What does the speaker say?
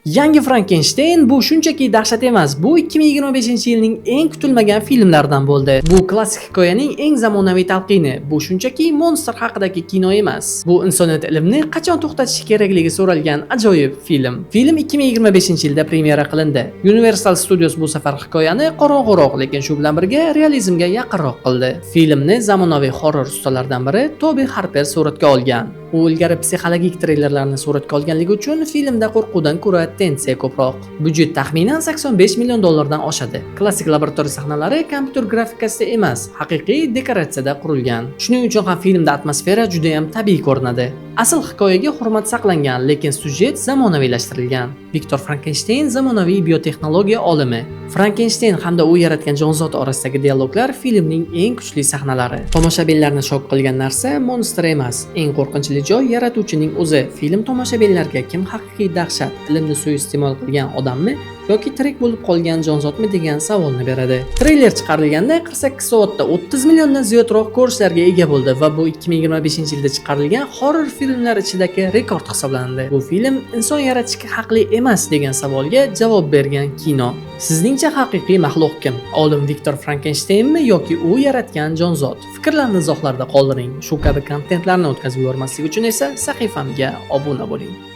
Yangi Frankenstein bu shunchaki dahshat emas, bu 2025-yilning eng kutilmagan filmlaridan bo'ldi. Bu klassik hikoyaning eng zamonaviy talqini. Bu shunchaki monstr haqidagi kino emas. Bu insoniyat ilmni qachon to'xtatishi kerakligi so'ralgan ajoyib film. Film 2025-yilda premyera qilindi. Universal Studios bu safar hikoyani qorong'uroq, lekin shu bilan birga realizmga yaqinroq qildi. Filmni zamonaviy horror ustalaridan biri Tobi Harper suratga olgan. U ilgari psixologik treylerlarni suratga olganligi uchun filmda qo'rquvdan ko'ra tensiya ko'proq. Byudjet taxminan 85 million dollardan oshadi. Klassik laboratoriya sahnalari kompyuter grafikasida emas, haqiqiy dekoratsiyada qurilgan. Shuning uchun ham filmda atmosfera juda ham tabiiy ko'rinadi. Asl hikoyaga hurmat saqlangan, lekin syujet zamonaviylashtirilgan. Viktor Frankenshteyn zamonaviy biotexnologiya olimi. Frankenshteyn hamda u yaratgan jonzot orasidagi dialoglar filmning eng kuchli sahnalari. Tomoshabinlarni shok qilgan narsa monstr emas, eng qo'rqinchli joy yaratuvchining o'zi. Film tomoshabinlarga kim haqiqiy dahshat, ilmni suiiste'mol qilgan odammi yoki tirik bo'lib qolgan jonzotmi degan savolni beradi. Treyler chiqarilganda 48 soatda 30 milliondan ziyodroq ko'rishlarga ega bo'ldi va bu 2025-yilda chiqarilgan horror filmlar ichidagi rekord hisoblanadi. Bu film inson yaratishga haqli emas degan savolga javob bergan kino. Sizningcha haqiqiy maxluq kim? Olim Viktor Frankenshteynmi yoki u yaratgan jonzot? Fikrlarni izohlarda qoldiring. Shu kabi kontentlarni o'tkazib yubormaslik uchun esa sahifamga obuna bo'ling.